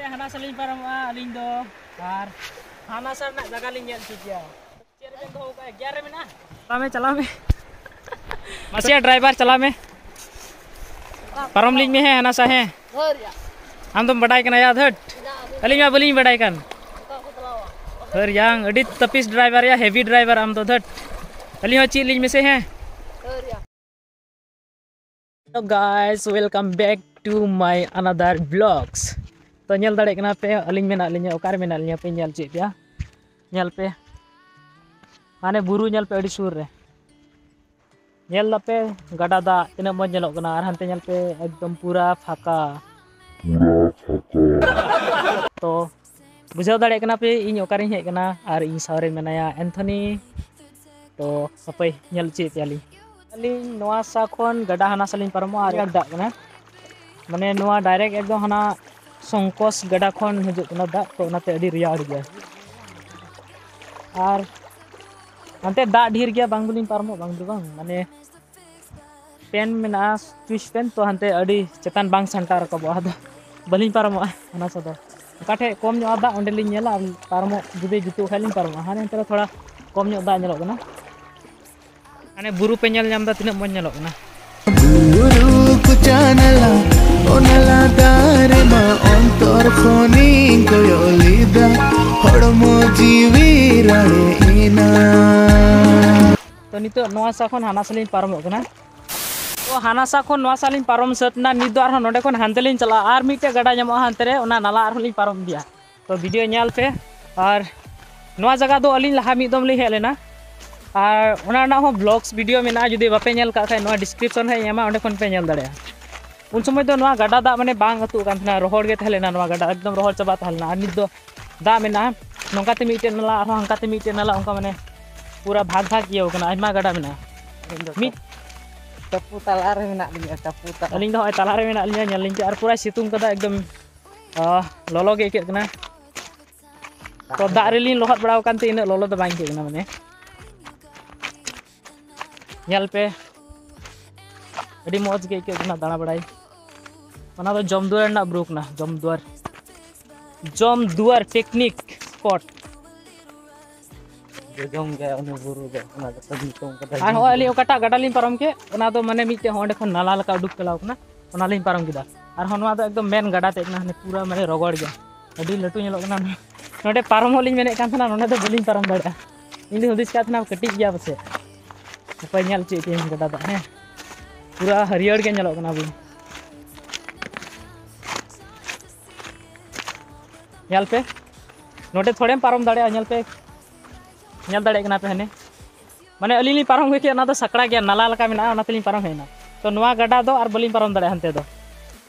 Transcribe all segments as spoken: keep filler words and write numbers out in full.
ᱦᱟᱱᱟ ᱥᱟ ᱞᱤᱧ ᱯᱟᱨᱚᱢᱚᱜᱼᱟ ᱟᱹᱞᱤᱧ ᱫᱚ, ᱟᱨ ᱦᱟᱱᱟ ᱥᱟ ᱨᱮᱱᱟᱜ ᱡᱟᱭᱜᱟ ᱞᱤᱧ ᱧᱮᱞ ᱦᱚᱪᱚ ᱯᱮᱭᱟ᱾ ᱪᱮᱫ ᱨᱮᱵᱮᱱ ᱫᱚᱦᱚ ᱠᱟᱜᱼᱟ? ᱜᱮᱭᱟᱨ ᱨᱮ ᱢᱮᱱᱟᱜᱼᱟ᱾ ᱪᱟᱞᱟᱣ ᱢᱮ, ᱪᱟᱞᱟᱣ ᱢᱮ᱾ ᱢᱟᱥᱮᱭᱟ ᱰᱨᱟᱭᱵᱷᱟᱨ, ᱪᱟᱞᱟᱣ ᱢᱮ᱾ ᱯᱟᱨᱚᱢ ᱞᱤᱧ ᱢᱮ ᱦᱮᱸ, ᱦᱟᱱᱟ ᱥᱟ ᱦᱮᱸ᱾ ᱟᱢ ᱫᱚᱢ ᱵᱟᱰᱟᱭ ᱠᱟᱱᱟ ᱭᱟ ᱫᱷᱟᱹᱴ᱾ ᱟᱹᱞᱤᱧ ᱢᱟ ᱵᱟᱹᱞᱤᱧ ᱵᱟᱰᱟᱭ ᱠᱟᱱ᱾ ᱦᱟᱹᱨ ᱭᱟᱝ, ᱟᱹᱰᱤ ᱛᱟᱹᱯᱤᱥ ᱰᱨᱟᱭᱵᱷᱟᱨ ᱭᱟ, ᱦᱮᱵᱤ ᱰᱨᱟᱭᱵᱷᱟᱨ ᱟᱢ ᱫᱚ ᱫᱷᱟᱹᱴ᱾ ᱟᱹᱞᱤᱧ ᱦᱚᱸ ᱪᱮᱫ ᱞᱤᱧ ᱢᱮᱥᱮ ᱦᱮᱸ᱾ Hello guys, welcome back to my another vlogs. ᱛᱚ ᱧᱮᱞ ᱫᱟᱲᱮᱭᱟᱜ ᱠᱟᱱᱟ ᱯᱮ, ᱟᱹᱞᱤᱧ ᱢᱮᱱᱟᱜ ᱞᱤᱧᱟ, ᱚᱠᱟᱨᱮ ᱢᱮᱱᱟᱜ ᱞᱤᱧᱟ ᱯᱮ ᱧᱮᱞ ᱪᱮᱫ ᱯᱮᱭᱟ᱾ ᱧᱮᱞ ᱯᱮ, ᱦᱟᱱᱮ ᱵᱩᱨᱩ ᱧᱮᱞ ᱯᱮ ᱟᱹᱰᱤ ᱥᱩᱨ ᱨᱮ᱾ ᱧᱮᱞ ᱫᱟᱯᱮ ᱜᱟᱰᱟ ᱫᱟᱜ ᱛᱤᱱᱟᱹᱜ ᱢᱚᱡᱽ ᱧᱮᱞᱚᱜ ᱠᱟᱱᱟ, ᱟᱨ ᱦᱟᱱᱛᱮ ᱧᱮᱞ ᱯᱮ ᱮᱠᱫᱚᱢ ᱯᱩᱨᱟ ᱯᱷᱟᱸᱠᱟ᱾ ᱛᱚ ᱵᱩᱡᱷᱟᱹᱣ ᱫᱟᱲᱮᱭᱟᱜ ᱠᱟᱱᱟ ᱯᱮ ᱤᱧ ᱚᱠᱟᱨᱤᱧ ᱦᱮᱡ ᱟᱠᱟᱱᱟ, ᱟᱨ ᱤᱧ ᱥᱟᱶᱨᱮ ᱢᱮᱱᱟᱭᱟ ᱮᱱᱛᱷᱚᱱᱤ᱾ ᱛᱚ ᱦᱟᱯᱳᱭ ᱧᱮᱞ ᱦᱚᱪᱚᱭᱮᱫ ᱯᱮᱭᱟᱞᱤᱧ᱾ ᱟᱹᱞᱤᱧ ᱱᱚᱣᱟ ᱥᱟ ᱠᱷᱚᱱ ᱜᱟᱰᱟ ᱦᱟᱱᱟ ᱥᱟ ᱞᱤᱧ ᱯᱟᱨᱚᱢᱚᱜᱼᱟ, ᱟᱨ ᱫᱟᱜ ᱠᱟᱱᱟ, ᱢᱟᱱᱮ ᱱᱚᱣᱟ ᱰᱟᱭᱨᱮᱠᱴ ᱮᱠᱫᱚᱢ ᱦᱟᱱᱟ ᱥᱚᱝᱠᱳᱥ ᱜᱟᱰᱟ ᱠᱷᱚᱱ ᱦᱤᱡᱩᱜ ᱠᱟᱱᱟ ᱫᱟᱜ, ᱛᱚ ᱚᱱᱟᱛᱮ ᱟᱹᱰᱤ ᱨᱮᱭᱟᱲ ᱜᱮᱭᱟ᱾ ᱟᱨ ᱦᱟᱱᱛᱮ ᱫᱟᱜ ᱰᱷᱮᱨ ᱜᱮᱭᱟ, ᱵᱟᱝ ᱫᱚᱞᱤᱧ ᱯᱟᱨᱚᱢᱚᱜ, ᱵᱟᱝ ᱫᱚ ᱵᱟᱝ, ᱢᱟᱱᱮ ᱯᱮᱱ ᱢᱮᱱᱟᱜᱼᱟ, ᱥᱩᱭᱤᱪ ᱯᱮᱱ, ᱛᱚ ᱦᱟᱱᱛᱮ ᱟᱹᱰᱤ ᱪᱮᱛᱟᱱ ᱵᱟᱝ ᱥᱟᱢᱴᱟᱣ ᱨᱟᱠᱟᱵᱚᱜᱼᱟ, ᱟᱫᱚ ᱵᱟᱹᱞᱤᱧ ᱯᱟᱨᱚᱢᱚᱜᱼᱟ ᱚᱱᱟ ᱥᱟ ᱫᱚ᱾ ᱚᱠᱟ ᱴᱷᱮᱡ ᱠᱚᱢ ᱧᱚᱜ ᱫᱟᱜ ᱚᱸᱰᱮ ᱞᱤᱧ ᱧᱮᱞᱟ, ᱟᱨ ᱯᱟᱨᱚᱢᱚᱜ ᱡᱩᱫᱤ ᱡᱩᱛᱩᱜ ᱠᱷᱟᱡ ᱞᱤᱧ ᱯᱟᱨᱚᱢᱚᱜᱼᱟ, ᱦᱟᱱᱮ ᱦᱟᱱᱛᱮ ᱨᱮ ᱛᱷᱚᱲᱟ ᱠᱚᱢ ᱧᱚᱜ ᱫᱟᱜ ᱧᱮᱞᱚᱜ ᱠᱟᱱᱟ᱾ ᱦᱟᱱᱮ ᱵᱩᱨᱩ ᱯᱮ ᱧᱮᱞ ᱧᱟᱢ ᱮᱫᱟ, ᱛᱤᱱᱟᱹᱜ ᱢᱚᱡᱽ ᱧᱮᱞᱚᱜ ᱠᱟᱱᱟ᱾ ᱵᱩᱨᱩ ᱠᱚᱪᱟ ᱱᱟᱞᱟ, ᱚᱱᱟ ᱞᱟᱛᱟᱨ ᱨᱮᱢᱟ ᱚᱱᱛᱚᱨ ᱠᱷᱚᱱᱤᱧ ᱠᱚᱭᱚᱜ ᱞᱮᱫᱟ, ᱦᱚᱲᱢᱚ ᱡᱤᱣᱤ ᱨᱟᱲᱮᱡ ᱮᱱᱟ᱾ ᱛᱚ ᱱᱤᱛᱚᱜ ᱱᱚᱣᱟ ᱥᱟ ᱠᱷᱚᱱ ᱦᱟᱱᱟ ᱥᱟ ᱞᱤᱧ ᱯᱟᱨᱚᱢᱚᱜ ᱠᱟᱱᱟ᱾ ᱛᱚ ᱦᱟᱱᱟ ᱥᱟ ᱠᱷᱚᱱ ᱱᱚᱣᱟ ᱥᱟ ᱞᱤᱧ ᱯᱟᱨᱚᱢ ᱥᱟᱹᱛ ᱮᱱᱟ, ᱱᱤᱛ ᱫᱚ ᱟᱨᱦᱚᱸ ᱱᱚᱸᱰᱮ ᱠᱷᱚᱱ ᱦᱟᱱᱛᱮ ᱞᱤᱧ ᱪᱟᱞᱟᱜᱼᱟ, ᱟᱨ ᱢᱤᱫᱴᱮᱡ ᱜᱟᱰᱟ ᱧᱟᱢᱚᱜᱼᱟ ᱦᱟᱱᱛᱮ ᱨᱮ, ᱚᱱᱟ ᱱᱟᱞᱟ ᱟᱨᱦᱚᱸ ᱞᱤᱧ ᱯᱟᱨᱚᱢ ᱤᱫᱤᱭᱟ᱾ ᱛᱚ ᱵᱷᱤᱰᱤᱭᱳ ᱧᱮᱞ ᱯᱮ᱾ ᱟᱨ ᱱᱚᱣᱟ ᱡᱟᱭᱜᱟ ᱫᱚ ᱟᱹᱞᱤᱧ ᱞᱟᱦᱟ ᱢᱤᱫ ᱫᱚᱢ ᱞᱤᱧ ᱦᱮᱡ ᱞᱮᱱᱟ, ᱟᱨ ᱚᱱᱟ ᱨᱮᱱᱟᱜ ᱦᱚᱸ ᱵᱞᱚᱜᱥ ᱵᱷᱤᱰᱤᱭᱳ ᱢᱮᱱᱟᱜᱼᱟ, ᱡᱩᱫᱤ ᱵᱟᱯᱮ ᱧᱮᱞ ᱠᱟᱜ ᱠᱷᱟᱡ ᱱᱚᱣᱟ ᱰᱤᱥᱠᱨᱤᱯᱥᱚᱱ ᱨᱮ ᱮᱢᱟ, ᱚᱸᱰᱮ ᱠᱷᱚᱱ ᱯᱮ ᱧᱮᱞ ᱫᱟᱲᱮᱭᱟᱜᱼᱟ᱾ ᱩᱱ ᱥᱚᱢᱚᱭ ᱫᱚ ᱱᱚᱣᱟ ᱜᱟᱰᱟ ᱫᱟᱜ ᱢᱟᱱᱮ ᱵᱟᱝ ᱟᱹᱛᱩᱜ ᱠᱟᱱ ᱛᱟᱦᱮᱱᱟ, ᱨᱚᱦᱚᱲ ᱜᱮ ᱛᱟᱦᱮᱸ ᱞᱮᱱᱟ ᱱᱚᱣᱟ ᱜᱟᱰᱟ, ᱮᱠᱫᱚᱢ ᱨᱚᱦᱚᱲ ᱪᱟᱵᱟ ᱛᱟᱦᱮᱸ ᱞᱮᱱᱟ᱾ ᱟᱨ ᱱᱤᱛ ᱫᱚ ᱫᱟᱜ ᱢᱮᱱᱟᱜᱼᱟ, ᱱᱚᱝᱠᱟ ᱛᱮ ᱢᱤᱫᱴᱮᱱ ᱱᱟᱞᱟ, ᱟᱨᱦᱚᱸ ᱦᱟᱱᱠᱟ ᱛᱮ ᱢᱤᱫᱴᱮᱱ ᱱᱟᱞᱟ, ᱚᱱᱠᱟ ᱢᱟᱱᱮ ᱯᱩᱨᱟ ᱵᱷᱟᱜᱽ ᱵᱷᱟᱜᱽ ᱤᱭᱟᱹ ᱠᱟᱱᱟ, ᱟᱭᱢᱟ ᱜᱟᱰᱟ ᱢᱮᱱᱟᱜᱼᱟ᱾ ᱤᱧ ᱫᱚ ᱢᱤᱫ ᱴᱟᱯᱩ ᱛᱟᱞᱟ ᱨᱮ ᱢᱮᱱᱟᱜ ᱞᱤᱧᱟ, ᱴᱟᱯᱩ ᱛᱟᱞᱟ᱾ ᱟᱹᱞᱤᱧ ᱫᱚ ᱦᱚᱸᱜᱼᱚᱭ ᱛᱟᱞᱟ ᱨᱮ ᱢᱮᱱᱟᱜ ᱞᱤᱧᱟ, ᱧᱮᱞ ᱞᱤᱧ ᱯᱮ, ᱟᱨ ᱯᱩᱨᱟᱭ ᱥᱤᱛᱩᱝ ᱠᱟᱫᱟ, ᱮᱠᱫᱚᱢ ᱟᱦ, ᱞᱚᱞᱚ ᱜᱮ ᱟᱹᱭᱠᱟᱹᱜ ᱠᱟᱱᱟ᱾ ᱛᱚ ᱫᱟᱜ ᱨᱮᱞᱤᱧ ᱞᱚᱦᱚᱫ ᱵᱟᱲᱟ ᱟᱠᱟᱱ ᱛᱮ ᱤᱱᱟᱹᱜ ᱞᱚᱞᱚ ᱫᱚ ᱵᱟᱝ ᱟᱹᱭᱠᱟᱹᱜ ᱠᱟᱱᱟ᱾ ᱢᱟᱱᱮ ᱧᱮᱞ ᱯᱮ, ᱟᱹᱰᱤ ᱢᱚᱡᱽ ᱜᱮ ᱟᱹᱭᱠᱟᱹᱜ ᱠᱟᱱᱟ ᱫᱟᱬᱟ ᱵᱟᱲᱟᱭ᱾ ᱚᱱᱟ ᱫᱚ ᱡᱚᱢᱫᱩᱣᱟᱨ ᱨᱮᱱᱟᱜ ᱵᱨᱩ ᱠᱟᱱᱟ, ᱡᱚᱢᱫᱩᱣᱟᱨ᱾ ᱡᱚᱢ ᱫᱩᱣᱟᱨ ᱯᱤᱠᱱᱤᱠ ᱥᱯᱚᱴ᱾ ᱡᱚᱡᱚᱢ ᱜᱮ ᱩᱱᱤ ᱵᱩᱨᱩ ᱫᱚ, ᱚᱱᱟ ᱫᱚ ᱧᱩᱛᱩᱢ ᱠᱟᱫᱟ᱾ ᱟᱨ ᱦᱚᱸᱜᱼᱚᱭ ᱟᱹᱞᱤᱧ ᱚᱠᱟᱴᱟᱜ ᱜᱟᱰᱟ ᱞᱤᱧ ᱯᱟᱨᱚᱢ ᱠᱮᱫ, ᱚᱱᱟ ᱫᱚ ᱢᱟᱱᱮ ᱢᱤᱫᱴᱮᱡ ᱦᱚᱸ ᱚᱸᱰᱮ ᱠᱷᱚᱱ ᱱᱟᱞᱟ ᱞᱮᱠᱟ ᱩᱰᱩᱠ ᱪᱟᱞᱟᱣ ᱠᱟᱱᱟ, ᱚᱱᱟ ᱞᱤᱧ ᱯᱟᱨᱚᱢ ᱠᱮᱫᱟ᱾ ᱟᱨ ᱦᱚᱸ ᱱᱚᱣᱟ ᱫᱚ ᱮᱠᱫᱚᱢ ᱢᱮᱱ ᱜᱟᱰᱟ ᱛᱮᱫ ᱠᱟᱱᱟ, ᱦᱟᱱᱮ ᱯᱩᱨᱟᱹ ᱢᱟᱱᱮ ᱨᱚᱜᱚᱲ ᱜᱮᱭᱟ, ᱟᱹᱰᱤ ᱞᱟᱹᱴᱩ ᱧᱮᱞᱚᱜ ᱠᱟᱱᱟ᱾ ᱱᱚᱰᱮ ᱯᱟᱨᱚᱢᱚᱜ ᱞᱤᱧ ᱢᱮᱱᱮᱫ ᱠᱟᱱ ᱛᱟᱦᱮᱱᱟ, ᱱᱚᱰᱮ ᱫᱚ ᱵᱟᱹᱞᱤᱧ ᱯᱟᱨᱚᱢ ᱫᱟᱲᱮᱭᱟᱜᱼᱟ᱾ ᱤᱧ ᱫᱚ ᱦᱩᱫᱤᱥ ᱠᱟᱜ ᱛᱟᱦᱮᱱᱟ ᱠᱟᱹᱴᱤᱡ ᱜᱮᱭᱟ ᱯᱟᱥᱮᱡ᱾ ᱦᱟᱯᱮ ᱧᱮᱞ ᱦᱚᱪᱚᱭᱮᱫ ᱯᱮᱭᱟᱹᱧ ᱜᱟᱰᱟ ᱫᱟᱜ, ᱦᱮᱸ, ᱯᱩᱨᱟᱹ ᱦᱟᱹᱨᱭᱟᱹᱲ ᱜᱮ ᱧᱮᱞᱚᱜ ᱠᱟᱱᱟ ᱵᱤᱱ᱾ ᱧᱮᱞ ᱯᱮ, ᱱᱚᱰᱮ ᱛᱷᱚᱲᱮᱢ ᱯᱟᱨᱚᱢ ᱫᱟᱲᱮᱭᱟᱜᱼᱟ᱾ ᱧᱮᱞ ᱯᱮ, ᱧᱮᱞ ᱫᱟᱲᱮᱭᱟᱜ ᱠᱟᱱᱟ ᱯᱮ ᱦᱟᱱᱮ, ᱢᱟᱱᱮ ᱟᱹᱞᱤᱧ ᱞᱤᱧ ᱯᱟᱨᱚᱢ ᱟᱹᱜᱩ ᱠᱮᱫ, ᱚᱱᱟ ᱫᱚ ᱥᱟᱠᱲᱟ ᱜᱮᱭᱟ, ᱱᱟᱞᱟ ᱞᱮᱠᱟ ᱢᱮᱱᱟᱜᱼᱟ, ᱚᱱᱟ ᱛᱮᱞᱤᱧ ᱯᱟᱨᱚᱢ ᱦᱮᱡ ᱮᱱᱟ᱾ ᱛᱚ ᱱᱚᱣᱟ ᱜᱟᱰᱟ ᱫᱚ ᱟᱨ ᱵᱟᱹᱞᱤᱧ ᱯᱟᱨᱚᱢ ᱫᱟᱲᱮᱭᱟᱜᱼᱟ ᱦᱟᱱᱛᱮ ᱫᱚ,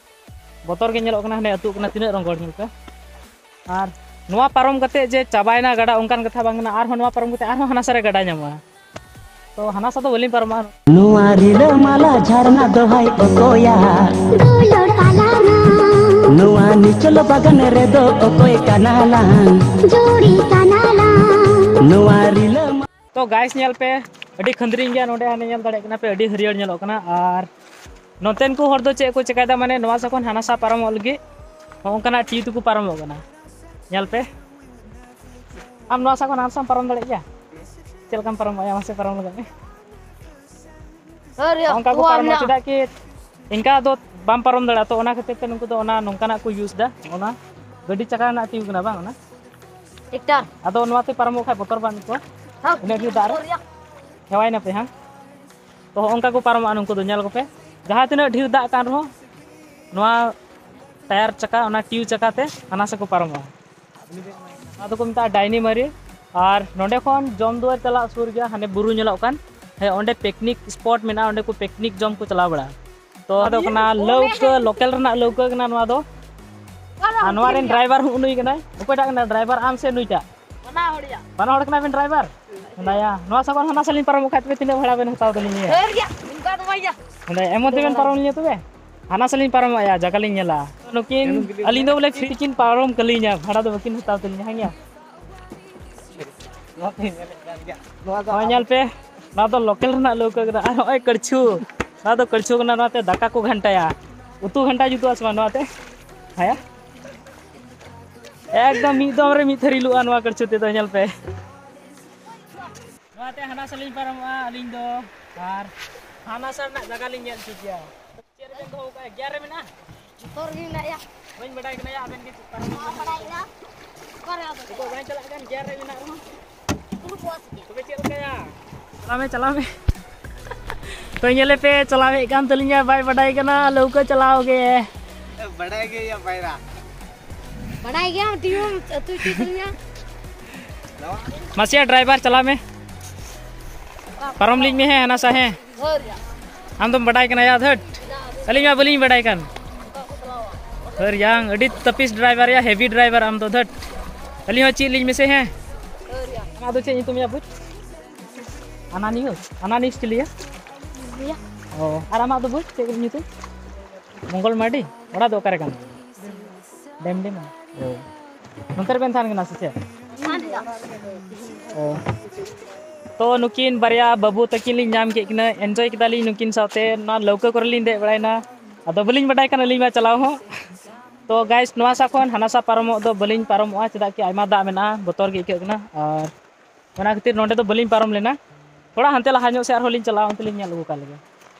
ᱵᱚᱛᱚᱨ ᱜᱮ ᱧᱮᱞᱚᱜ ᱠᱟᱱᱟ, ᱦᱟᱱᱮ ᱟᱹᱛᱩᱜ ᱠᱟᱱᱟ, ᱛᱤᱱᱟᱹᱜ ᱨᱚᱸᱜᱚᱲ ᱧᱮᱞ ᱯᱮ᱾ ᱟᱨ ᱱᱚᱣᱟ ᱯᱟᱨᱚᱢ ᱠᱟᱛᱮ ᱡᱮ ᱪᱟᱵᱟᱭᱮᱱᱟ ᱜᱟᱰᱟ, ᱚᱱᱠᱟᱱ ᱠᱟᱛᱷᱟ ᱵᱟᱝ ᱠᱟᱱᱟ, ᱟᱨᱦᱚᱸ ᱱᱚᱣᱟ ᱯᱟᱨᱚᱢ ᱠᱟᱛᱮ ᱟᱨᱦᱚᱸ ᱦᱟᱱᱟ ᱥᱟ ᱨᱮ ᱜᱟᱰᱟ ᱧᱟᱢᱚᱜᱼᱟ᱾ ᱛᱚ ᱦᱟᱱᱟ ᱥᱟ ᱫᱚ ᱵᱟᱹᱞᱤᱧ ᱯᱟᱨᱚᱢᱚᱜᱼᱟ᱾ ᱱᱚᱣᱟ ᱨᱤᱞᱟᱹᱢᱟᱞᱟ ᱡᱷᱟᱨᱱᱟ ᱫᱚᱦᱟᱭ ᱚᱠᱚᱭᱟ? ᱫᱩᱞᱟᱹᱲ ᱟᱞᱟᱨᱟᱢ᱾ ᱱᱚᱣᱟ ᱱᱤᱪᱚᱞ ᱵᱟᱜᱟᱱ ᱨᱮᱫᱚ ᱚᱠᱚᱭ ᱠᱟᱱᱟᱞᱟᱝ? ᱡᱩᱨᱤ ᱠᱟᱱᱟᱞᱟᱝ᱾ ᱱᱚᱣᱟ ᱨᱤᱞᱟᱹᱢᱟ- ᱛᱚ ᱜᱟᱭᱥ, ᱧᱮᱞ ᱯᱮ, ᱟᱹᱰᱤ ᱠᱷᱟᱹᱱᱫᱽᱨᱤᱧ ᱜᱮᱭᱟ ᱱᱚᱰᱮ, ᱦᱟᱱᱮ ᱧᱮᱞ ᱫᱟᱲᱮᱭᱟᱜ ᱠᱟᱱᱟ ᱯᱮ, ᱟᱹᱰᱤ ᱦᱟᱹᱨᱭᱟᱹᱲ ᱧᱮᱞᱚᱜ ᱠᱟᱱᱟ᱾ ᱟᱨ ᱱᱚᱛᱮᱱ ᱠᱚ ᱦᱚᱲ ᱫᱚ ᱪᱮᱫ ᱠᱚ ᱪᱮᱠᱟᱭᱮᱫᱟ, ᱢᱟᱱᱮ ᱱᱚᱣᱟ ᱥᱟ ᱠᱷᱚᱱ ᱦᱟᱱᱟ ᱥᱟ ᱯᱟᱨᱚᱢᱚᱜ ᱞᱟᱹᱜᱤᱫ ᱦᱚᱸ ᱚᱱᱠᱟᱱᱟᱜ ᱴᱤᱭᱩ ᱛᱮᱠᱚ ᱯᱟᱨᱚᱢᱚᱜ ᱠᱟᱱᱟ᱾ ᱧᱮᱞ ᱯᱮ, ᱟᱢ ᱱᱚᱣᱟ ᱥᱟ ᱠᱷᱚᱱ ᱦᱟᱱᱟ ᱥᱟᱢ ᱯᱟᱨᱚᱢ ᱫᱟᱲᱮᱭᱟᱜ ᱜᱮᱭᱟ? ᱪᱮᱫ ᱞᱮᱠᱟᱢ ᱯᱟᱨᱚᱢᱚᱜᱼᱟ? ᱢᱟᱥᱮ ᱯᱟᱨᱚᱢ ᱞᱟᱜᱟᱜ ᱢᱮ᱾ ᱚᱱᱠᱟ ᱠᱚ ᱯᱟᱨᱚᱢᱚᱜᱼᱟ, ᱪᱮᱫᱟᱜ ᱠᱤ ᱤᱱᱠᱟ ᱫᱚ ᱵᱟᱢ ᱯᱟᱨᱚᱢ ᱫᱟᱲᱮᱭᱟᱜᱼᱟ᱾ ᱛᱚ ᱚᱱᱟ ᱠᱷᱟᱹᱛᱤᱨ ᱛᱮ ᱱᱩᱠᱩ ᱫᱚ ᱚᱱᱟ ᱱᱚᱝᱠᱟᱱᱟᱜ ᱠᱚ ᱤᱭᱩᱡᱽ ᱮᱫᱟ, ᱚᱱᱟ ᱜᱟᱹᱰᱤ ᱪᱟᱠᱟ ᱨᱮᱱᱟᱜ ᱴᱤᱭᱩ ᱠᱟᱱᱟ ᱵᱟᱝ ᱚᱱᱟ? ᱴᱨᱟᱠᱴᱟᱨ᱾ ᱟᱫᱚ ᱱᱚᱣᱟᱛᱮ ᱯᱟᱨᱚᱢᱚᱜ ᱠᱷᱟᱡ ᱵᱚᱛᱚᱨ ᱵᱟᱝ ᱟᱹᱭᱠᱟᱹᱜᱼᱟ? ᱦᱮᱸ᱾ ᱤᱱᱟᱹᱜ ᱰᱷᱮᱨ ᱫᱟᱜ ᱨᱮ? ᱦᱮᱣᱟᱭ ᱱᱟᱯᱮ, ᱦᱮᱸ? ᱛᱚ ᱦᱚᱸᱜᱼᱚ ᱱᱚᱝᱠᱟ ᱠᱚ ᱯᱟᱨᱚᱢᱚᱜᱼᱟ ᱱᱩᱠᱩ ᱫᱚ, ᱧᱮᱞ ᱠᱚᱯᱮ᱾ ᱡᱟᱦᱟᱸ ᱛᱤᱱᱟᱹᱜ ᱰᱷᱮᱨ ᱫᱟᱜ ᱠᱟᱱ ᱨᱮᱦᱚᱸ, ᱱᱚᱣᱟ ᱴᱟᱭᱟᱨ ᱪᱟᱠᱟ, ᱚᱱᱟ ᱴᱤᱭᱩ ᱪᱟᱠᱟᱛᱮ ᱦᱟᱱᱟ ᱥᱮᱫ ᱠᱚ ᱯᱟᱨᱚᱢᱚᱜᱼᱟ᱾ ᱚᱱᱟ ᱫᱚᱠᱚ ᱢᱮᱛᱟᱜᱼᱟ ᱰᱟᱭᱱᱤ ᱢᱟᱨᱤ᱾ ᱟᱨ ᱱᱚᱸᱰᱮ ᱠᱷᱚᱱ ᱡᱚᱢ ᱫᱩᱣᱟᱹᱨ ᱪᱟᱞᱟᱜ ᱥᱩᱨ ᱜᱮᱭᱟ, ᱦᱟᱱᱮ ᱵᱩᱨᱩ ᱧᱮᱞᱚᱜ ᱠᱟᱱ, ᱦᱮᱸ, ᱚᱸᱰᱮ ᱯᱤᱠᱱᱤᱠ ᱥᱯᱚᱴ ᱢᱮᱱᱟᱜᱼᱟ, ᱚᱸᱰᱮ ᱠᱚ ᱯᱤᱠᱱᱤᱠ ᱡᱚᱢ ᱠᱚ ᱪᱟᱞᱟᱣ ᱵᱟᱲᱟᱜᱼᱟ᱾ ᱛᱚ ᱱᱚᱣᱟ ᱫᱚ ᱠᱟᱱᱟ ᱞᱟᱹᱣᱠᱟᱹ, ᱞᱳᱠᱟᱞ ᱨᱮᱱᱟᱜ ᱞᱟᱹᱣᱠᱟᱹ ᱠᱟᱱᱟ ᱱᱚᱣᱟ ᱫᱚ᱾ ᱟᱨ ᱱᱚᱣᱟ ᱨᱮᱱ ᱰᱨᱟᱭᱵᱷᱟᱨ ᱦᱚᱸ ᱱᱩᱭ ᱠᱟᱱᱟᱭ᱾ ᱚᱠᱚᱭᱴᱟᱜ ᱠᱟᱱᱟ ᱰᱨᱟᱭᱵᱷᱟᱨ, ᱟᱢ ᱥᱮ ᱱᱩᱭᱴᱟᱜ? ᱵᱟᱱᱟ ᱦᱚᱲ ᱜᱮᱭᱟ᱾ ᱵᱟᱱᱟ ᱦᱚᱲ ᱠᱟᱱᱟ ᱵᱮᱱ ᱰᱨᱟᱭᱵᱷᱟᱨ? ᱦᱮᱸᱫᱟᱭᱟ, ᱱᱚᱣᱟ ᱥᱟᱵᱚᱱ ᱦᱟᱱᱟ ᱥᱟᱞᱤᱧ ᱯᱟᱨᱚᱢᱚᱜ ᱠᱷᱟᱡ ᱛᱚᱵᱮ ᱛᱤᱱᱟᱹᱜ ᱵᱷᱟᱲᱟ ᱵᱮᱱ ᱦᱟᱛᱟᱣ ᱛᱟᱹᱞᱤᱧᱟ? ᱰᱷᱮᱨ ᱜᱮᱭᱟ, ᱚᱱᱠᱟ ᱫᱚ ᱵᱟᱝ ᱜᱮᱭᱟ᱾ ᱦᱮᱸᱫᱟᱭᱟ, ᱮᱢᱚᱱ ᱛᱮᱵᱮᱱ ᱯᱟᱨᱚᱢ ᱞᱤᱧᱟ ᱛᱚᱵᱮ? ᱦᱟᱱᱟ ᱥᱟᱞᱤᱧ ᱯᱟᱨᱚᱢᱚᱜᱼᱟ, ᱡᱟᱭᱜᱟ ᱞᱤᱧ ᱧᱮᱞᱟ᱾ ᱱᱩᱠᱤᱱ, ᱟᱹᱞᱤᱧ ᱫᱚ ᱵᱚᱞᱮ ᱯᱷᱨᱤ ᱠᱤᱱ ᱯᱟᱨᱚᱢ ᱠᱟᱹᱞᱤᱧᱟ, ᱵᱷᱟᱲᱟ ᱫᱚ ᱵᱟᱹᱠᱤᱱ ᱦᱟᱛᱟᱣ ᱛᱟᱹᱞᱤᱧᱟ, ᱦᱮᱸ ᱜᱮᱭᱟ? ᱱᱚᱣᱟ ᱛᱚᱧ ᱧᱮᱞᱮᱫ ᱠᱟᱱ ᱜᱮᱭᱟ᱾ ᱱᱚᱣᱟ ᱫᱚ ᱱᱚᱜᱼᱚᱭ ᱧᱮᱞ ᱯᱮ, ᱱᱚᱣᱟ ᱫᱚ ᱞᱳᱠᱟᱞ ᱨᱮᱱᱟᱜ ᱞᱟᱹᱣᱠᱟᱹ ᱠᱟᱱᱟ᱾ ᱟᱨ ᱱᱚᱜᱼᱚᱭ ᱠᱟᱹᱲᱪᱷᱩ, ᱱᱚᱣᱟ ᱫᱚ ᱠᱟᱹᱲᱪᱷᱩ ᱠᱟᱱᱟ, ᱱᱚᱣᱟᱛᱮ ᱫᱟᱠᱟ ᱠᱚ ᱜᱷᱟᱱᱴᱟᱭᱟ᱾ ᱩᱛᱩ ᱜᱷᱟᱱᱴᱟ ᱡᱩᱛᱩᱜᱼᱟ ᱥᱮ ᱵᱟᱝ ᱱᱚᱣᱟᱛᱮ? ᱦᱮᱸ? ᱮᱠᱫᱚᱢ ᱢᱤᱫ ᱫᱚᱢ ᱨᱮ ᱢᱤᱫ ᱛᱷᱟᱹᱨᱤ ᱞᱩᱜᱼᱟ ᱱᱚᱣᱟ ᱠᱟᱹᱲᱪᱩ ᱛᱮᱫᱚ, ᱧᱮᱞ ᱯᱮ᱾ ᱱᱚᱣᱟᱛᱮ ᱦᱟᱱᱟ ᱥᱟ ᱞᱤᱧ ᱯᱟᱨᱚᱢᱚᱜᱼᱟ ᱟᱹᱞᱤᱧ ᱫᱚ, ᱟᱨ ᱦᱟᱱᱟ ᱥᱟ ᱨᱮᱱᱟᱜ ᱡᱟᱭᱜᱟ ᱞᱤᱧ ᱧᱮᱞ ᱦᱚᱪᱚ ᱯᱮᱭᱟ᱾ ᱪᱮᱫ ᱨᱮᱵᱮᱱ ᱫᱚᱦᱚ ᱠᱟᱜᱼᱟ? ᱜᱮᱭᱟᱨ ᱨᱮ ᱢᱮᱱᱟᱜᱼᱟ? ᱡᱚᱛᱚ ᱨᱮᱜᱮ ᱢᱮᱱᱟᱜ ᱭᱟ᱾ ᱵᱟᱹᱧ ᱵᱟᱰᱟᱭ ᱠᱟᱱᱟ ᱭᱟ, ᱟᱵᱮᱱ ᱜᱮ ᱪᱮᱫ ᱯᱟᱨᱚᱢ ᱵᱮᱱ ᱵᱟᱰᱟᱭ ᱠᱟᱱᱟ? ᱚᱠᱟᱨᱮ ᱟᱫᱚ? ᱱᱤᱛᱚᱜ ᱵᱟᱝ ᱪᱟᱞᱟᱜ ᱠᱟᱱ, ᱜᱮᱭᱟᱨ ᱨᱮ ᱢᱮᱱᱟᱜ ᱨᱮᱦᱚᱸ᱾ ᱩᱱᱠᱩ ᱠᱚ ᱪᱤᱠᱟᱹ? ᱛᱚᱵᱮ ᱪᱮᱫ ᱞᱮᱠᱟᱭᱟ? ᱪᱟᱞᱟᱣ ᱢᱮ, ᱪᱟᱞᱟᱣ ᱢᱮ᱾ ᱛᱚ, ᱧᱮᱞᱮ ᱯᱮ, ᱪᱟᱞᱟᱣᱮᱫ ᱠᱟᱱ ᱛᱟᱹᱞᱤᱧᱟ, ᱵᱟᱭ ᱵᱟᱰᱟᱭ ᱠᱟᱱᱟ, ᱞᱟᱹᱣᱠᱟᱹ ᱪᱟᱞᱟᱣ ᱜᱮ᱾ ᱵᱟᱰᱟᱭ ᱜᱮᱭᱟ ᱯᱟᱭᱨᱟ᱾ ᱵᱟᱰᱟᱭ ᱜᱮᱭᱟᱢ, ᱴᱤᱭᱩᱢ ᱟᱹᱛᱩ ᱦᱚᱪᱚᱭ ᱛᱟᱹᱞᱤᱧᱟ᱾ ᱢᱟᱥᱮᱭᱟ, ᱰᱨᱟᱭᱵᱷᱟᱨ, ᱪᱟᱞᱟᱣ ᱢᱮ᱾ ᱯᱟᱨᱚᱢ ᱞᱤᱧ ᱢᱮ, ᱦᱮᱸ, ᱦᱟᱱᱟ ᱥᱟ, ᱦᱮᱸ᱾ ᱟᱢ ᱫᱚᱢ ᱵᱟᱰᱟᱭ ᱠᱟᱱᱟ ᱭᱟ, ᱫᱷᱟᱹᱴ᱾ ᱟᱹᱞᱤᱧ ᱢᱟ ᱵᱟᱹᱞᱤᱧ ᱵᱟᱰᱟᱭ ᱠᱟᱱ᱾ ᱦᱟᱹᱨ ᱭᱟᱝ, ᱟᱹᱰᱤ ᱛᱟᱹᱯᱤᱥ ᱰᱨᱟᱭᱵᱷᱟᱨ ᱭᱟ, ᱦᱮᱵᱤ ᱰᱨᱟᱭᱵᱷᱟᱨ ᱟᱢ ᱫᱚ, ᱫᱷᱟᱹᱴ᱾ ᱟᱹᱞᱤᱧ ᱦᱚᱸ ᱪᱮᱫ ᱞᱤᱧ ᱢᱮᱥᱮ, ᱦᱮᱸ᱾ ᱟᱢᱟᱜ ᱫᱚ ᱪᱮᱫ ᱧᱩᱛᱩᱢ ᱭᱟ, ᱵᱩᱡᱽ? ᱟᱱᱟᱱᱤᱭᱩᱥ? ᱟᱱᱟᱱᱤᱭᱩᱥ ᱪᱤᱞᱤᱭᱟ? ᱤᱭᱟᱹ᱾ ᱚ, ᱟᱨ ᱟᱢᱟᱜ ᱫᱚ ᱵᱩᱡᱽ, ᱪᱮᱫ ᱧᱩᱛᱩᱢ? ᱢᱚᱝᱜᱚᱞ ᱢᱟᱨᱰᱤ? ᱚᱲᱟᱜ ᱫᱚ ᱚᱠᱟᱨᱮ ᱠᱟᱱᱟ? ᱰᱮᱢᱰᱤᱢᱟ? ᱚ᱾ ᱱᱚᱛᱮ ᱨᱮᱵᱮᱱ ᱛᱟᱦᱮᱱ ᱠᱟᱱᱟ ᱥᱮ ᱪᱮᱫ? ᱚ᱾ ᱛᱚ, ᱱᱩᱠᱤᱱ ᱵᱟᱨᱭᱟ ᱵᱟᱹᱵᱩ ᱛᱟᱹᱠᱤᱱ ᱞᱤᱧ ᱧᱟᱢ ᱠᱮᱫ ᱠᱤᱱᱟ, ᱮᱱᱡᱚᱭ ᱠᱮᱫᱟᱞᱤᱧ ᱱᱩᱠᱤᱱ ᱥᱟᱶᱛᱮ, ᱱᱚᱣᱟ ᱞᱟᱹᱣᱠᱟᱹ ᱠᱚᱨᱮ ᱞᱤᱧ ᱫᱮᱡ ᱵᱟᱲᱟᱭᱮᱱᱟ᱾ ᱟᱫᱚ ᱵᱟᱹᱞᱤᱧ ᱵᱟᱰᱟᱭ ᱠᱟᱱᱟ ᱟᱹᱞᱤᱧ ᱢᱟ ᱪᱟᱞᱟᱣ ᱦᱚᱸ᱾ ᱛᱚ, ᱜᱟᱭᱥ, ᱱᱚᱣᱟ ᱥᱟ ᱠᱷᱚᱱ ᱦᱟᱱᱟ ᱥᱟ ᱯᱟᱨᱚᱢᱚᱜ ᱫᱚ ᱵᱟᱹᱞᱤᱧ ᱯᱟᱨᱚᱢᱚᱜᱼᱟ, ᱪᱮᱫᱟᱜ ᱠᱤ ᱟᱭᱢᱟ ᱫᱟᱜ ᱢᱮᱱᱟᱜᱼᱟ, ᱵᱚᱛᱚᱨ ᱜᱮ ᱟᱹᱭᱠᱟᱹᱜ ᱠᱟᱱᱟ᱾ ᱟᱨ ᱚᱱᱟ ᱠᱷᱟᱹᱛᱤᱨ ᱱᱚᱸᱰᱮ ᱫᱚ ᱵᱟᱹᱞᱤᱧ ᱯᱟᱨᱚᱢ ᱞᱮᱱᱟ᱾ ᱛᱷᱚᱲᱟ ᱦᱟᱱᱛᱮ ᱞᱟᱦᱟ ᱧᱚᱜ ᱥᱮᱫ ᱟᱨᱦᱚᱸ ᱞᱤᱧ ᱪᱟᱞᱟᱜᱼᱟ, ᱚᱱᱛᱮ ᱞᱤᱧ ᱧᱮᱞ ᱟᱹᱜᱩ ᱠᱟᱜ ᱞᱮᱜᱮ᱾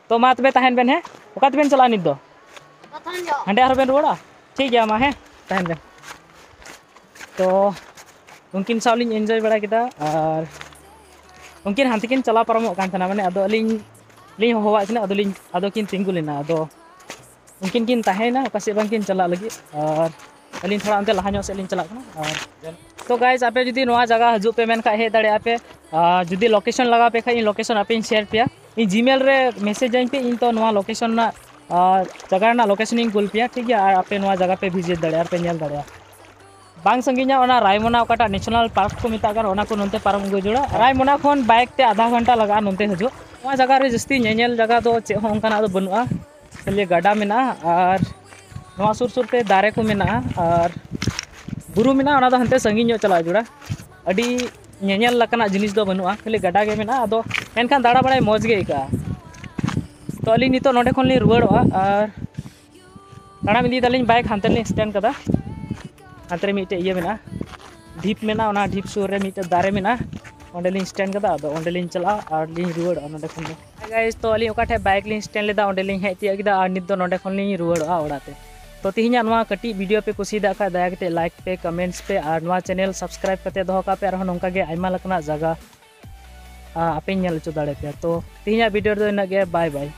ᱛᱚ ᱢᱟ ᱛᱚᱵᱮ ᱛᱟᱦᱮᱱ ᱵᱮᱱ, ᱦᱮᱸ? ᱚᱠᱟ ᱛᱮᱵᱮᱱ ᱪᱟᱞᱟᱜᱼᱟ ᱱᱤᱛ ᱫᱚ? ᱦᱟᱸᱰᱮ ᱟᱨᱦᱚᱸ ᱵᱮᱱ ᱨᱩᱣᱟᱹᱲᱟ? ᱴᱷᱤᱠ ᱜᱮᱭᱟ, ᱢᱟ, ᱦᱮᱸ, ᱛᱟᱦᱮᱱ ᱵᱮᱱ᱾ ᱛᱚ ᱩᱱᱠᱤᱱ ᱥᱟᱶ ᱞᱤᱧ ᱮᱱᱡᱚᱭ ᱵᱟᱲᱟ ᱠᱮᱫᱟ, ᱟᱨ ᱩᱱᱠᱤᱱ ᱦᱟᱱᱛᱮ ᱠᱤᱱ ᱪᱟᱞᱟᱣ ᱯᱟᱨᱚᱢᱚᱜ ᱠᱟᱱ ᱛᱟᱦᱮᱱᱟ, ᱢᱟᱱᱮ ᱟᱫᱚ ᱟᱹᱞᱤᱧ ᱞᱤᱧ ᱦᱚᱦᱚᱣᱟᱫ ᱠᱤᱱᱟ, ᱟᱫᱚ ᱞᱤᱧ, ᱟᱫᱚ ᱠᱤᱱ ᱛᱤᱸᱜᱩ ᱞᱮᱱᱟ᱾ ᱟᱫᱚ ᱩᱱᱠᱤᱱ ᱠᱤᱱ ᱛᱟᱦᱮᱸᱭᱮᱱᱟ, ᱚᱠᱟ ᱥᱮᱫ ᱵᱟᱝ ᱠᱤᱱ ᱪᱟᱞᱟᱜ ᱞᱟᱹᱜᱤᱫ, ᱟᱨ ᱟᱹᱞᱤᱧ ᱛᱷᱚᱲᱟ ᱚᱱᱛᱮ ᱞᱟᱦᱟ ᱧᱚᱜ ᱥᱮᱫ ᱞᱤᱧ ᱪᱟᱞᱟᱜ ᱠᱟᱱᱟ᱾ ᱟᱨ ᱛᱚ ᱜᱟᱭᱥ, ᱟᱯᱮ ᱡᱩᱫᱤ ᱱᱚᱣᱟ ᱡᱟᱭᱜᱟ ᱦᱤᱡᱩᱜ ᱯᱮ ᱢᱮᱱ ᱠᱷᱟᱡ ᱦᱮᱡ ᱫᱟᱲᱮᱭᱟᱜᱼᱟ ᱯᱮ᱾ ᱟᱨ ᱡᱩᱫᱤ ᱞᱳᱠᱮᱥᱚᱱ ᱞᱟᱜᱟᱣ ᱯᱮ ᱠᱷᱟᱡ, ᱤᱧ ᱞᱳᱠᱮᱥᱚᱱ ᱟᱯᱮᱧ ᱥᱮᱭᱟᱨ ᱯᱮᱭᱟ, ᱤᱧ ᱡᱤᱢᱮᱞ ᱨᱮ ᱢᱮᱥᱮᱡᱽ ᱟᱹᱧ ᱯᱮ, ᱤᱧ ᱛᱚ ᱱᱚᱣᱟ ᱞᱳᱠᱮᱥᱚᱱ ᱨᱮᱱᱟᱜ, ᱟᱨ ᱡᱟᱭᱜᱟ ᱨᱮᱱᱟᱜ ᱞᱳᱠᱮᱥᱚᱱ ᱤᱧ ᱠᱩᱞ ᱯᱮᱭᱟ, ᱴᱷᱤᱠ ᱜᱮᱭᱟ? ᱟᱨ ᱟᱯᱮ ᱱᱚᱣᱟ ᱡᱟᱭᱜᱟ ᱯᱮ ᱵᱷᱤᱡᱤᱴ ᱫᱟᱲᱮᱭᱟᱜᱼᱟ ᱟᱨ ᱯᱮ ᱧᱮᱞ ᱫᱟᱲᱮᱭᱟᱜᱼᱟ᱾ ᱵᱟᱝ ᱥᱟᱺᱜᱤᱧᱟ ᱚᱱᱟ ᱨᱟᱭᱢᱚᱱᱟ, ᱚᱠᱟᱴᱟᱜ ᱱᱮᱥᱚᱱᱟᱞ ᱯᱟᱨᱠ ᱠᱚ ᱢᱮᱛᱟᱜ ᱠᱟᱱ, ᱚᱱᱟ ᱠᱚ ᱱᱚᱱᱛᱮ ᱯᱟᱨᱚᱢ ᱟᱹᱜᱩ ᱡᱟᱹᱨᱩᱲᱟ᱾ ᱨᱟᱭᱢᱚᱱᱟ ᱠᱷᱚᱱ ᱵᱟᱭᱤᱠ ᱛᱮ ᱟᱫᱷᱟ ᱜᱷᱚᱱᱴᱟ ᱞᱟᱜᱟᱜᱼᱟ ᱱᱚᱱᱛᱮ ᱦᱤᱡᱩᱜ᱾ ᱱᱚᱣᱟ ᱡᱟᱭᱜᱟ ᱨᱮ ᱡᱟᱹᱥᱛᱤ ᱧᱮᱧᱮᱞ ᱡᱟᱭᱜᱟ ᱫᱚ ᱪᱮᱫ ᱦᱚᱸ ᱚᱱᱠᱟᱱᱟᱜ ᱫᱚ ᱵᱟᱹᱱᱩᱜᱼᱟ, ᱠᱷᱟᱹᱞᱤ ᱜᱟᱰᱟ ᱢᱮᱱᱟᱜᱼᱟ ᱟᱨ ᱱᱚᱣᱟ ᱥᱩᱨ ᱥᱩᱨ ᱛᱮ ᱫᱟᱨᱮ ᱠᱚ ᱢᱮᱱᱟᱜᱼᱟ ᱟᱨ ᱵᱩᱨᱩ ᱢᱮᱱᱟᱜᱼᱟ, ᱚᱱᱟ ᱫᱚ ᱦᱟᱱᱛᱮ ᱥᱟᱺᱜᱤᱧ ᱧᱚᱜ ᱪᱟᱞᱟᱜ ᱡᱟᱹᱨᱩᱲᱟ᱾ ᱟᱹᱰᱤ ᱧᱮᱧᱮᱞ ᱞᱮᱠᱟᱱᱟᱜ ᱡᱤᱱᱤᱥ ᱫᱚ ᱵᱟᱹᱱᱩᱜᱼᱟ, ᱠᱷᱟᱹᱞᱤ ᱜᱟᱰᱟ ᱜᱮ ᱢᱮᱱᱟᱜᱼᱟ᱾ ᱟᱫᱚ ᱢᱮᱱᱠᱷᱟᱱ ᱫᱟᱬᱟ ᱵᱟᱲᱟᱭ ᱢᱚᱡᱽ ᱜᱮ ᱟᱹᱭᱠᱟᱹᱜᱼᱟ᱾ ᱛᱚ ᱟᱹᱞᱤᱧ ᱱᱤᱛᱚᱜ ᱱᱚᱸᱰᱮ ᱠᱷᱚᱱ ᱞᱤᱧ ᱨᱩᱣᱟᱹᱲᱚᱜᱼᱟ ᱟᱨ ᱛᱟᱲᱟᱢ ᱤᱫᱤᱭᱮᱫᱟᱞᱤᱧ, ᱵᱟᱭᱤᱠ ᱦᱟᱱᱛᱮ ᱞᱤᱧ ᱥᱴᱮᱱᱰ ᱠᱟᱫᱟ᱾ ᱦᱟᱱᱛᱮ ᱨᱮ ᱢᱤᱫᱴᱮᱡ ᱤᱭᱟᱹ ᱢᱮᱱᱟᱜᱼᱟ, ᱰᱷᱤᱯ ᱢᱮᱱᱟᱜᱼᱟ, ᱚᱱᱟ ᱰᱷᱤᱯ ᱥᱩᱨ ᱨᱮ ᱢᱤᱫᱴᱮᱡ ᱫᱟᱨᱮ ᱢᱮᱱᱟᱜᱼᱟ, ᱚᱸᱰᱮ ᱞᱤᱧ ᱥᱴᱮᱱᱰ ᱠᱟᱫᱟ᱾ ᱟᱫᱚ ᱚᱸᱰᱮ ᱞᱤᱧ ᱪᱟᱞᱟᱜᱼᱟ ᱟᱨ ᱞᱤᱧ ᱨᱩᱣᱟᱹᱲᱚᱜᱼᱟ ᱱᱚᱸᱰᱮ ᱠᱷᱚᱱ ᱫᱚ᱾ ᱜᱟᱭᱤᱥ, ᱛᱚ ᱟᱹᱞᱤᱧ ᱚᱠᱟ ᱴᱷᱮᱡ ᱵᱟᱭᱤᱠ ᱞᱤᱧ ᱥᱴᱮᱱᱰ ᱞᱮᱫᱟ, ᱚᱸᱰᱮ ᱞᱤᱧ ᱦᱮᱡ ᱛᱤᱭᱟᱹᱜ ᱠᱮᱫᱟ ᱟᱨ ᱱᱤᱛ ᱫᱚ ᱱᱚᱸᱰᱮ ᱠᱷᱚᱱ ᱞᱤᱧ ᱨᱩᱣᱟᱹᱲᱚᱜᱼᱟ ᱚᱲᱟᱜ ᱛᱮ᱾ ᱛᱚ ᱛᱮᱦᱮᱧᱟᱜ ᱱᱚᱣᱟ ᱠᱟᱹᱴᱤᱡ ᱵᱷᱤᱰᱤᱭᱳ ᱯᱮ ᱠᱩᱥᱤᱭᱟᱫ ᱠᱷᱟᱡ, ᱫᱟᱭᱟ ᱠᱟᱛᱮ ᱞᱟᱭᱤᱠ ᱯᱮ, ᱠᱚᱢᱮᱱᱴᱥ ᱯᱮ ᱟᱨ ᱱᱚᱣᱟ ᱪᱮᱱᱮᱞ ᱥᱟᱵᱥᱠᱨᱟᱭᱤᱵ ᱠᱟᱛᱮ ᱫᱚᱦᱚ ᱠᱟᱜ ᱯᱮ᱾ ᱟᱨᱦᱚᱸ ᱱᱚᱝᱠᱟ ᱜᱮ ᱟᱭᱢᱟ ᱞᱮᱠᱟᱱᱟᱜ ᱡᱟᱭᱜᱟ, ᱟ, ᱟᱯᱮᱧ ᱧᱮᱞ ᱦᱚᱪᱚ ᱫᱟᱲᱮ ᱯᱮᱭᱟ᱾ ᱛᱚ ᱛᱮᱦᱮᱧᱟᱜ ᱵᱷᱤᱰᱤᱭᱳ ᱨᱮᱫᱚ ᱤᱱᱟᱹᱜ ᱜᱮ, ᱵᱟᱭ ᱵᱟᱭ᱾